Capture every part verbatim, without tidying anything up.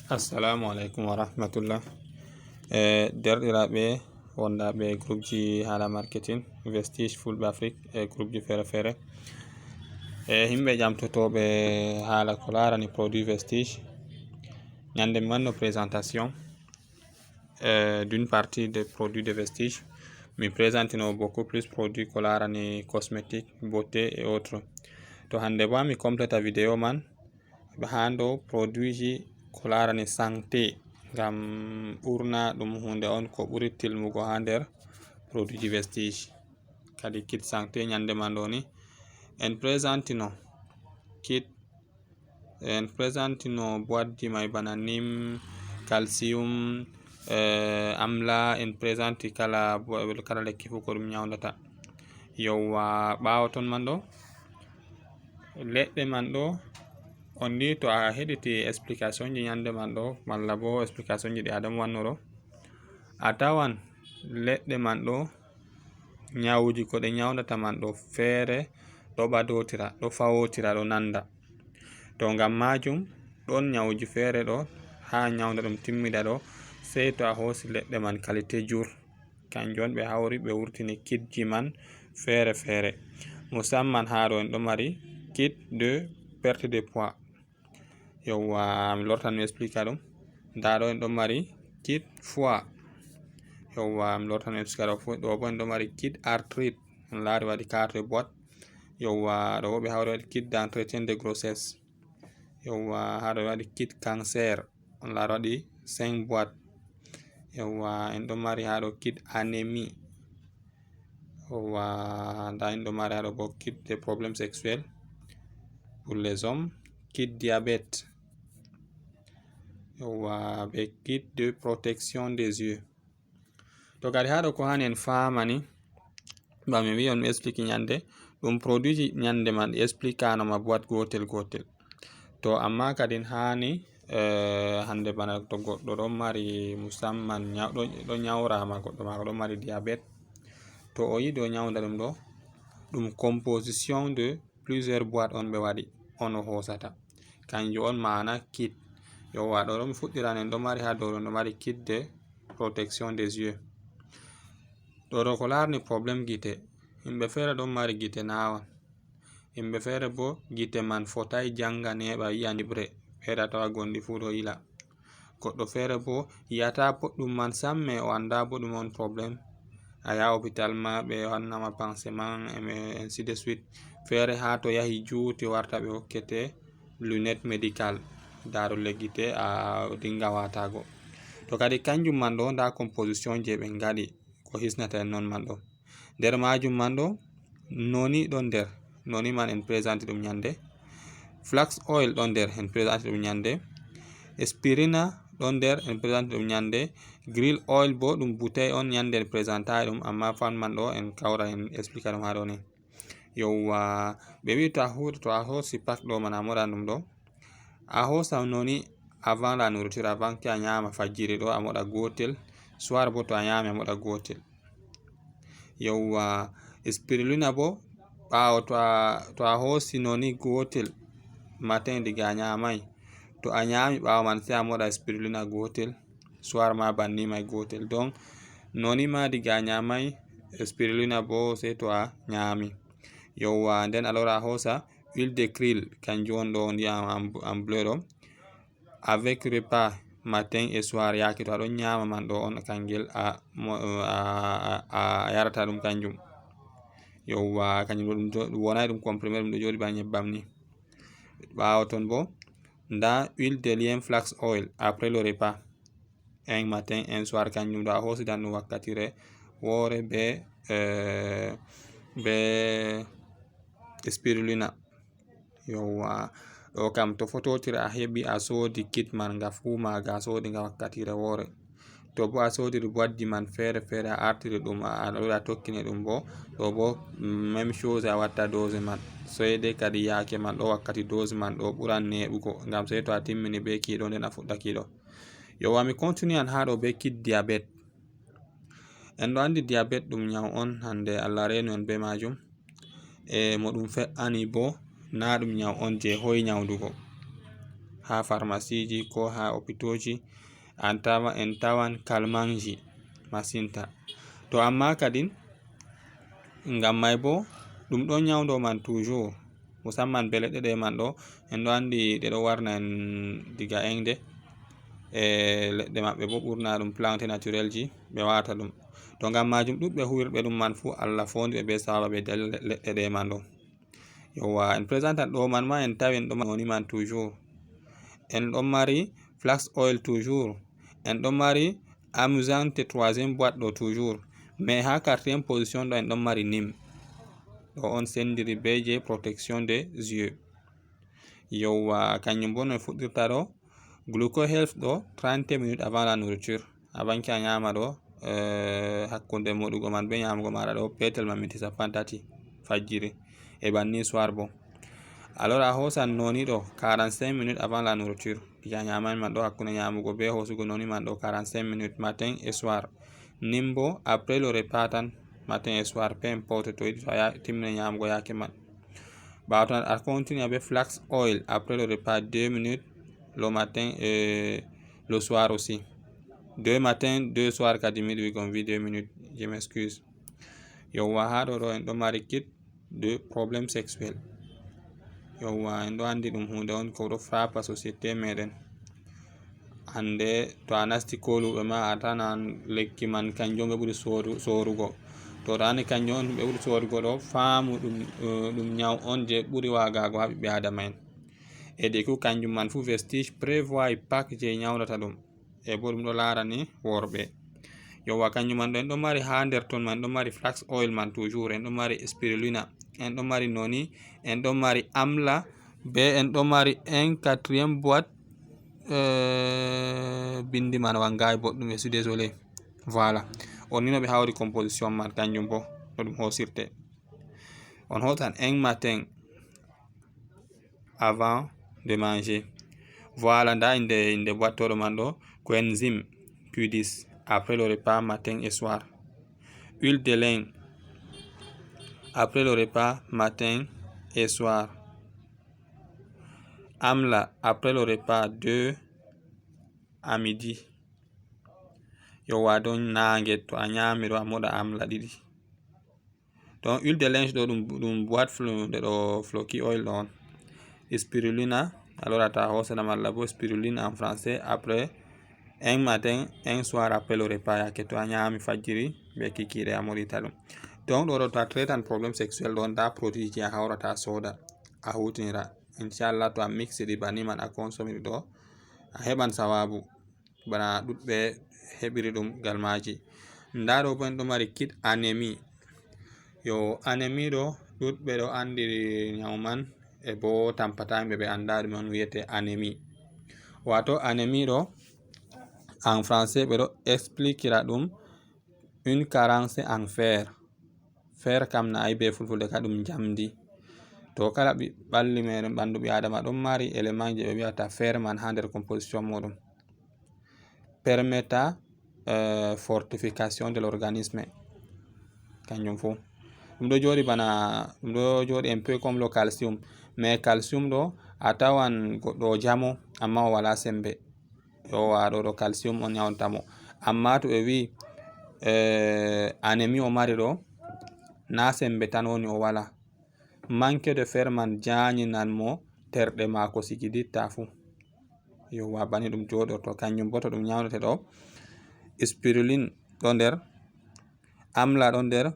Assalamu alaikum wa rahmatullah. E derɗiraaɓe wondaaɓe groupe ji haala marketing, Vestige, Fulɓe Afrique e groupe ji feere feere. E yimɓe ƴamtotooɓe haala ko laarani produit Vestige. Ñande mi wanno présentation, euh, d'une partie des produits de Vestige. Mi présentino beaucoup plus produit ko laarani cosmétique, beauté et autres. To hande bo mi completa vidéo man, haa ɗo produit ji ko laarani santé, ngam ɓurna ɗum hunde on ko ɓuri tilmugo haa nder produit ji Vestige. Kadi kit santé ñande man ɗo ni, en présentino kit, en présentino boîte ji may bana nim, calcium, eh, amla, en présenti kala bo-, kala lekki fu ko ɗum ñawndata. Yowwa, ɓaawo ton man ɗo, leɗɗe man ɗo, on ni to a heɗiti explication ji ñande man ɗo, malla bo explication ji ɗi Adam wannoro, a tawan leɗɗe man ɗo, ñawuji ko ɗe ñawndata man ɗo feere, ɗo ɓadotira, ɗo fawotira, ɗo nanda. To ngam majum, ɗon ñawuji feere ɗo, haa ñawnda ɗum timmida ɗo, sey to a hoosi leɗɗe man qualité jur. Kanjum on ɓe hawri, ɓe wurtini kitji man feere feere. Musamman haa ɗo en ɗo mari kit de perte de poids. Yowwa, mi lortan mi explique ɗum. Nda ɗo en ɗo mari kit foie. Yowwa, mi lortan mi explique ɗo fu. Ɗo bo en ɗo mari kit arthrite. En laari waɗi quatre boîte. Yowwa, ɗo bo ɓe hawri waɗi kit d'entretien de grossesse. Yowwa, haa ɗo waɗi kit cancer. On laari waɗi cinq boîte. Yowwa, en ɗo mari haa ɗo kit anémie. Yowwa, nda en ɗo mari haa ɗo bo kit de problème sexuel pour les hommes, kit diabète. Yowwa, be kit de protection des yeux. To kadi haa ɗo ko hani en faamani, ba mi wi'i on mi explique ñande, ɗum produit ji ñande man ɗi explique no ma boîte gotel gotel. To amma kadin hani, eh, hande bana to goɗɗo ɗon mari musamman ñaw-, ɗo, ɗo ñawrama goɗɗo maako ɗon mari diabète. To o yiɗi o ñawnda ɗum ɗo, ɗum composition de plusieurs boîtes on ɓe waɗi, on o hoosata. Kanjum on maana kit. Yowwa, ɗo ɗo mi fuɗɗiran en ɗo mari haa dow ɗo, ɗo mari kit de protection des yeux. Ɗo ɗo ko laarni problème gite. Yimɓe feere ɗon mari gite nawan. Yimɓe feere bo gite man fotai janga neeɓa yi'a nibre. Ɓe tawa gonɗi fu ɗo yila. Goɗɗo feere bo yi'ata boɗɗum man sam, mais o anda bo ɗume on problème. A yaha hôpital ma ɓe wanna ma pansement, e ainsi de suite. Feere haa to yahi juuti warta ɓe hokkete lunette médicale, daarolle gite, a dinga watago. To kadi kanjum man ɗo, nda composition je ɓe ngaɗi ko hisnata en non man ɗo. Nder majum man ɗo, noni ɗon nder. Noni man en présenti ɗum ñande. Flax oil ɗon nder, en présenti ɗum ñande. Spirulina ɗon nder, en présenti ɗum ñande. Krill oil bo ɗum bouteille on, ñande en présenti ɗum, amma fan man ɗo en kawra en explique ɗum haa ɗo ni. Yowwa, ɓe wi'i to a hu-, to a hoosi pack ɗo man a moɗan ɗum ɗo. A hoosa noni avant la nourriture, avant que a ñama fajjiri ɗo a moɗa gotel, soir bo to a ñami a moɗa gotel. Yowwa, spirulina bo, ɓaawo to a, to a hoosi noni gotel matin diga a ñamai, to a ñami ɓaawo man sey a moɗa spirulina gotel, soir ma banni mai gotel. Donc, noni ma diga a ñamai, spirulina bo sey to a ñami. Yowwa, nden alors a hoosa huile de krill, kanjum on ɗo ndiyam am, am bleu ɗo. Avec repas, matin et soir, yaake to a ɗon ñama man ɗo on kangel a mo-, a, a, a yarata ɗum kanjum. Yowwa, kanjum ɗo ɗum jo-, ɗum wonai ɗum comprimé, ɗum ɗo jooɗi ba nyebbam ni. Ɓaawo ton bo, nda huile de lin flax oil après le repas. Un matin, un soir, kanjum ɗo a hosidan ɗum wakkatire woore be, eh, be spirulina. Yowwa, ɗo kam to fototire a heɓi a sodi kit man nga fu maga, a sodi nga wakkatire woore. To bo a sodiri boîte ji man feere feere, a artiri ɗum, a, a ɗo a tokkini ɗum bo, ɗo bo, mm, même chose a watta dose man. Sey dei kadi yaake man ɗo wakkati dose man ɗo ɓuran neeɓugo, ngam sey to a timmini be kiɗo nden a fuɗɗa kiɗo. Yowwa, mi continue an haa ɗo be kit diabète. En ɗo andi diabète ɗum ñaw on hande Allah reenu en be majum. E mo ɗum fe'ani bo, na ɗum ñaw on je hoy ñawdugo. haa farmasiiji ko haa opitooji, en tawa, en tawan kalmanji masinta. To amma kadin, ngam may bo, ɗum ɗon nyawndo man toujours, musamman be leɗɗe ɗe man ɗo, en ɗo anndi ɗe ɗo warna en diga eŋde, e leɗɗe maɓɓe bo ɓurna ɗum plante naturelji ɓe wawata ɗum. To ngam majum ɗuɗɓe huwirɓe ɗum man fuu Allah fondi ɓe be sababa be dalila leɗɗe ɗe man ɗo. Yowwa, en présentan ɗo man ma en tawi en ɗo mari noni man toujours. En ɗon mari flax oil toujours. En ɗon mari amusante troisième boîte ɗo toujours. Mais ha quatrième position ɗo en ɗon mari nim. Ɗo on sendiri be je protection des yeux. Yowwa, kanjum bo no en fuɗɗirta ɗo. Gluco Health ɗo trente minutes avant la nourriture. A banki a nyama ɗo, eh, hakkunde moɗugo man be nyamugo maɗa ɗo, petel man minti sappan tati fajjiri. E banni soir bo. Alors a hosan noni ɗo quarante-cinq minutes avant la nourriture. Diga nyamai man ɗo hakkunde nyamugo be hosugo noni man ɗo quarante-cinq minutes matin et soir. Nim bo après le repas tan, matin et soir, peu importe to yiɗi to a ya-, timmina nyamugo yake man. Ɓawo ton a continue be flax oil après le repas deux minutes le matin et le soir aussi. Deux matin, deux soir kadi miɗo wi kon wi deux minutes. Je m'excuse. Yowwa, ha ɗo ɗo en ɗo mari kit de problème sexuel. Yowwa, en ɗo andi ɗum hunde on ko ɗo frappa société meɗen. Hande to a nasti koluɓe ma a tanan lekki man kanjum ɓe ɓuri soru-, sorugo. To ɗani kanjum on ɓe ɓuri sorugo ɗo, faamu ɗum, eh, ɗum nyaw on je ɓuri wagago ha ɓiɓɓe adama en. E du coup kanjum man fu Vestige prévoit pack je nyawdata ɗum. E bo ɗum ɗo larani worɓe. Yowwa, kanjum man ɗo en ɗo mari ha nder ton man, en ɗo mari flax oil man toujours, en ɗo mari spirulina, en ɗo mari noni, en ɗo mari amla, be en ɗo mari un quatrième boîte, euh, bindi man wangayi boɗɗum, je suis désolé. Voilà. On ni no ɓe hawri composition man kanjum bo no ɗum hosirte. On hosan un matin avant de manger. Voilà, nda inde, inde boîte ɗo man ɗo, coenzyme Q dix, après le repas matin et soir. Huile de lin, après le repas matin et soir. Amla, après le repas deux à midi. Yowwa, don nange to a nyami ɗo a moɗa amla ɗiɗi. Donc huile de lin ɗo ɗum, ɗum boîte flo-, nde ɗo floki oil ɗo on. Spirulina, alors a ta hosana malla bo spiruline en français, après un matin, un soir après le repas, yake to a nyami fajjiri be kikiɗe a moɗita ɗum. Donc ɗo ɗo to a traitan problème sexuel ɗo nda produit ji a hawrata a soda, a hutinira. Inchallah to a mixi ɗi banni man a consomiri ɗo, a heɓan sawabu. Bana ɗuɗɓe heɓiri ɗum gal maaji. Nda ɗo bo en ɗo mari kit anémie. Yo, anémie ɗo ɗuɗɓe ɗo andiri nyawu man e bo tampata himɓe ɓe anda ɗum on wiyete anémie. Wato anémie ɗo en français ɓe ɗo expliquera ɗum une carence en fer. Fer kam na ayi be fulfulde ka ɗum njamdi. To kala ɓi-, ɓalli meɗen ɓandu ɓi adama ɗon mari élément je ɓe wiyata fer man ha nder composition muɗum. Permeta, euh, fortification de l'organisme. Kanjum fu. Ɗum ɗo joɗi bana, ɗum ɗo joɗi un peu comme le calcium. Mais calcium ɗo a tawan goɗɗo o jamo amma o wala sembe. Yo, a ɗo ɗo calcium on nyawanta mo. Amma to ɓe wi, eh, anémie o mari ɗo, na sembe tan woni o wala. Manque de fer man janyinan mo terɗe mako sigiditta fu. Yo, wa bani ɗum joɗorto, kanjum bo to ɗum nyawdete ɗo. Spiruline ɗo nder, amla ɗon nder,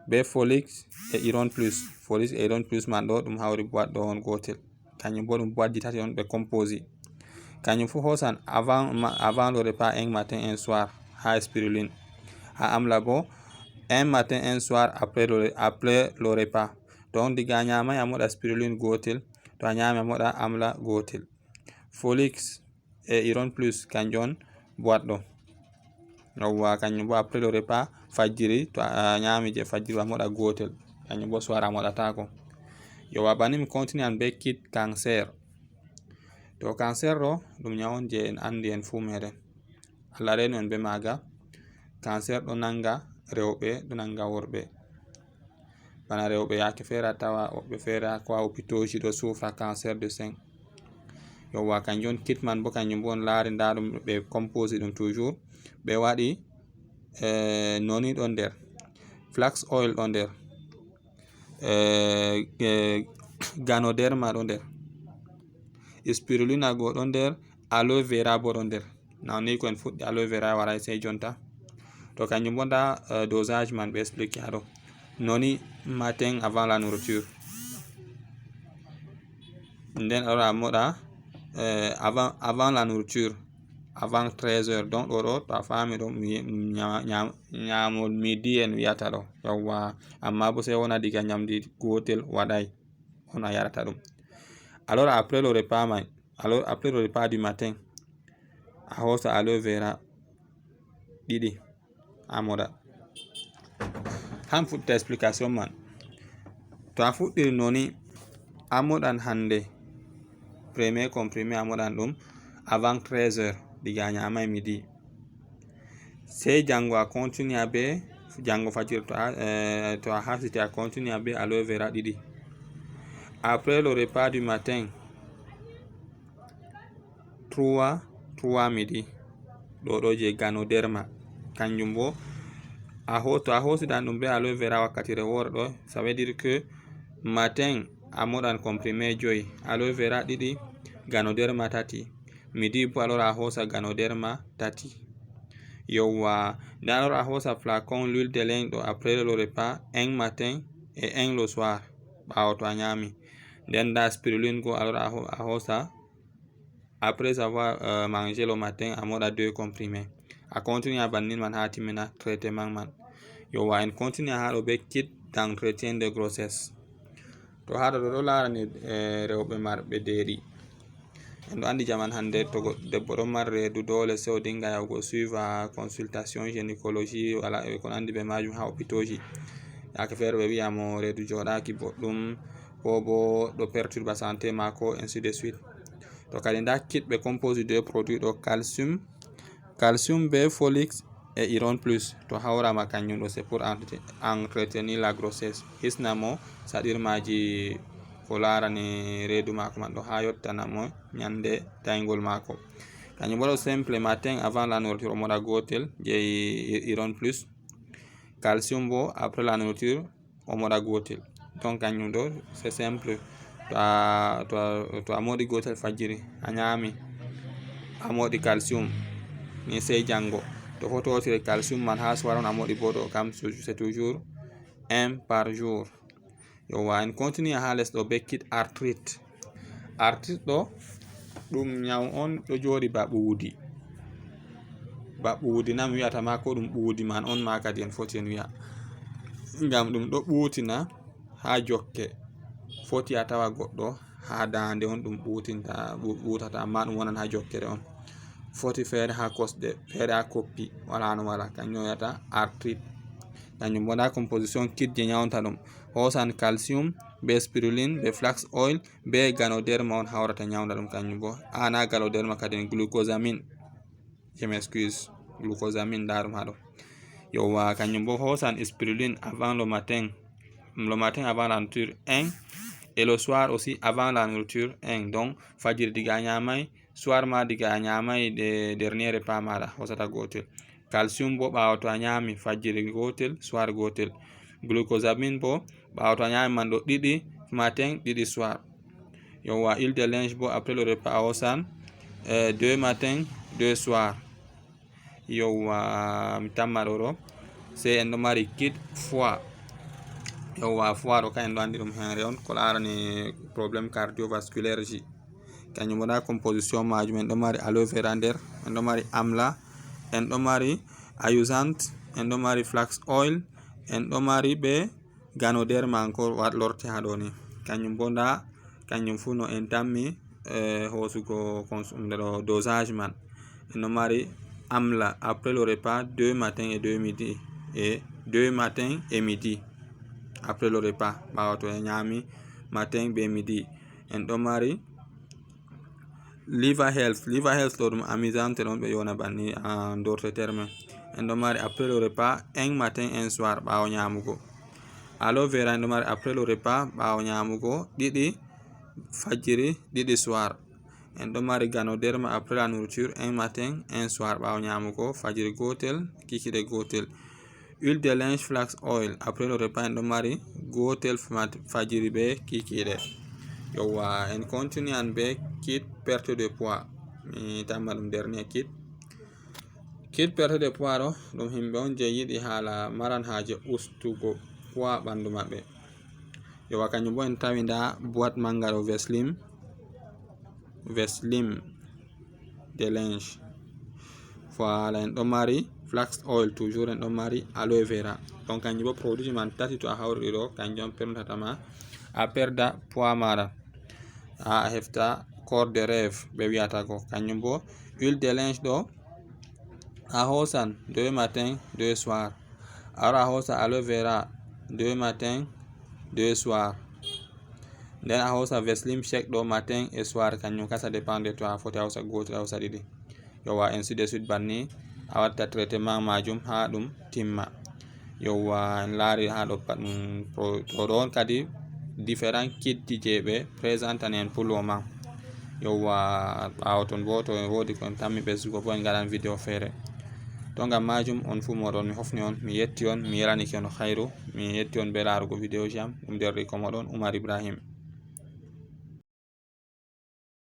be folix e iron plus. Folix e iron plus man ɗo ɗum hawri boîte ɗo on gotel. Kanjum bo ɗum boîte ji tati on ɓe composé. Kanjum fu hosan avant ma-, avant le repas, un matin, un soir, ha spiruline. Ha amla bo, un matin, un soir après le, après le repas. Donc diga a nyamai a moɗa spiruline gotel, to a nyami a moɗa amla gotel. Folix e iron plus kanjum on boîte ɗo. Yawwa, kanjum bo après le repas fajjiri, to a, a nyami je fajjiri a moɗa gotel, kanjum bo soir a moɗatako. Yawwa, banni mi continue an be kit cancer. To cancer ɗo ɗum nyaw on je en andi en fu meɗen. Allah renu en be maga. Cancer ɗo nanga rewɓe, ɗo nanga worɓe. Bana rewɓe yake feere a tawa woɓɓe feere ko ha hôpitaux ji ɗo souffre cancer de sein. Yowwa, kanjum on kit man bo, kanjum bo on laari, nda ɗum ɓe composé ɗum toujours. Ɓe waɗi, eh, noni ɗon nder, flax oil ɗon nder, eh, eh, ganoderma ɗon nder, spirulina go ɗon nder, aloe vera bo ɗon nder. Nawni ko en fuɗɗi, aloe vera waray sey jonta. To kanjum bo nda, eh, dosage man ɓe explique ha ɗo. Noni matin avant la nourriture. Nden alors a moɗa, eh, avant, avant la nourriture, avant treize heures. Donc ɗo ɗo to a faami ɗo mi, nya-, nya-, nyamo midi en wiyata ɗo. Yawwa, amma bo sey wona diga nyamdi gotel waɗay on a yarata ɗum. Alors après le repas man, alors après le repas du matin, a hosa aloe vera ɗiɗi a moɗa. Han fuɗɗa explication man. To a fuɗɗiri noni, a moɗan hande premier comprimé, a moɗan ɗum avant treize heures, diga a nyamay midi. Sey jango a continue be, jango fajiri to a, eh, to a hasiti, a continue be aloe vera ɗiɗi. Après le repas du matin, trois, trois midi. Ɗo ɗo je ganoderma. Kanjum bo a ho-, to a hosidan ɗum be aloe vera wakkatire wore ɗo, ça veut dire que matin a moɗan comprimé joyi, aloe vera ɗiɗi, ganoderma tati. Midi bo alors a hosa ganoderma tati. Yowwa, nde alors a hosa flacon l'huile de lin ɗo après le repas, un matin et un le soir, ɓawo to a nyami. Nden nda spiruline go alors a ho-, a hosa après avoir, euh, mangé le matin, a moɗa deux comprimés. A continue a bannin man ha timmina traitement man. Yowwa, en continue ha ɗo be kit d'entretien de grossesse. To ha ɗo ɗo larani, eh, rewɓe marɓe deeɗi. En ɗo andi jaman hande to goɗɗo debbo ɗon mari reedu, dole sey o dinga yahugo suiva consultation gynécologie, wala e ko nandi be majum ha hôpitaux ji. Yake feere ɓe wi'a mo reedu joɗaki boɗɗum, ko bo ɗo perturba santé mako, ainsi de suite. To kadi nda kit ɓe composé deux produits ɗo, calcium, calcium be folic e iron plus. To hawrama kanjum ɗo, c'est pour entre-, entretenir la grossesse. Hisna mo saɗirmaji ko larani reedu mako man ɗo ha yottana mo nyande dayngol mako. Kanjum bo ɗo simple, matin avant la nourriture o moɗa gotel je i-, iron plus. Calcium bo après la nourriture o moɗa gotel. Donc kanjum ɗo c'est simple. To a, to a, to a moɗi gotel fajiri, a nyami, a moɗi calcium, ni sey jango. To fototire calcium man ha soir on a moɗi bo ɗo, kam su-, c'est toujours un par jour. Yowwa, en continue ha les ɗo be kit arthrite. Arthrite ɗo ɗum nyaw on ɗo joɗi ba ɓuwdi. Ba ɓuwdi na mi wi'ata ma, ko ɗum ɓuwdi man on ma kadi en foti en wi'a. Ngam ɗum ɗo ɓutina ha jokke. Foti a tawa goɗɗo ha dande on ɗum ɓutinta, ɓu-, ɓutata, amma ɗum wonan ha jokkere on. Foti feere ha kosɗe, feere ha koppi, wala no wala. Kanjum wiyata arthrite. Kanjum bo nda composition kit je nyawnta ɗum. Hosan calcium, be spiruline, be flax oil, be ganoderma on hawrata nyawnda ɗum kanjum bo. A na ganoderma kadi, glucosamine. Je m'excuse. Glucosamine, nda ɗum ha ɗo. Yowwa, kanjum bo hosan spiruline avant le matin. Le matin avant la nourriture, un. Et le soir aussi avant la nourriture, un. Donc, fajiri diga a nyamai, soir ma diga a nyamai, de dernier repas maɗa, hosata gotel. Calcium bo ɓawo to a nyami fajiri gotel, soir gotel. Glucosamine bo ɓawo to a nyami man ɗo ɗiɗi matin, ɗiɗi soir. Yowwa, huile de linge bo après le repas a hosan, eh, deux matin, deux soir. Yowwa, mi tamma ɗo ɗo. Sey en ɗo mari kit foie. Yowwa, foie ɗo ka en ɗo andi ɗum henre on ko larani problème cardiovasculaire ji. Kanjum bo nda composition majum, en ɗo mari aloe vera nder, en ɗo mari amla, en ɗo mari ayusant, en ɗo mari flax oil, en ɗo mari be ganoderma encore waɗ lorte ha ɗo ni. Kanjum bo nda, kanjum fu no en tammi, eh, hosugo cons-, nder dosage man. En ɗo mari amla après le repas, deux matin et deux midi, et deux matin et midi. Après le repas, ɓawo to en nyami matin be midi. En ɗo mari Liver health, liver health ɗo ɗum amusante ɗon ɓe yona banni en d'autres termes. En ɗo mari après le repas, un matin, un soir, ɓawo nyamugo. Aloe vera en ɗo mari après le repas, ɓawo nyamugo, ɗiɗi fajiri, ɗiɗi soir. En ɗo mari Ganoderma après la nourriture, un matin, un soir, ɓaawo nyaamugo, fajiri gootel, kiikiiɗe gootel. Huile de linge, flax oil, après le repas, en ɗo mari gootel fajiri be kiikiiɗe. Yowwa, en continue an be kit perte de poids. Mi tamma ɗum dernier kit. Kit perte de poids ɗo, ɗum himɓe on je yiɗi hala maran haaje ustugo poids ɓandu maɓɓe. Yowwa, kanjum bo en tawi nda boîte manga ɗo, Veslim, Veslim de linge. Voilà, en ɗo mari flax oil, toujours en ɗo mari aloe vera. Donc kanjum bo produit man tati to a hawri ɗo, kanjum permetata ma a perda poids maɗa, a hefta corps de rêve ɓe wiyata ko. Kanjum bo huile de linge ɗo, a hosan deux matin, deux soir. A wara a hosa aloe vera deux matin, deux soir. Nden a hosa Veslim shake ɗo matin et soir, kanjum kasa dépend de toi, a foti a hosa gootel, a hosa ɗiɗi. Yowwa, ainsi de suite, banni a watta traitement majum ha ɗum timma. Yowwa, en laari ha ɗo pat, mm, pro-, to ɗo on kadi différent kit ji je ɓe présentani en pour le moment. Yowwa, ɓaawo ton bo to en wodi ko en tammi ɓesdugo bo en ngaɗan vidéo feere. To ngam majum on fu moɗon mi hofni on, mi yetti on, mi yelanike on khairu, mi yetti on be laarugo vidéo ji am, ɗum derɗiko moɗon Umar Ibrahim.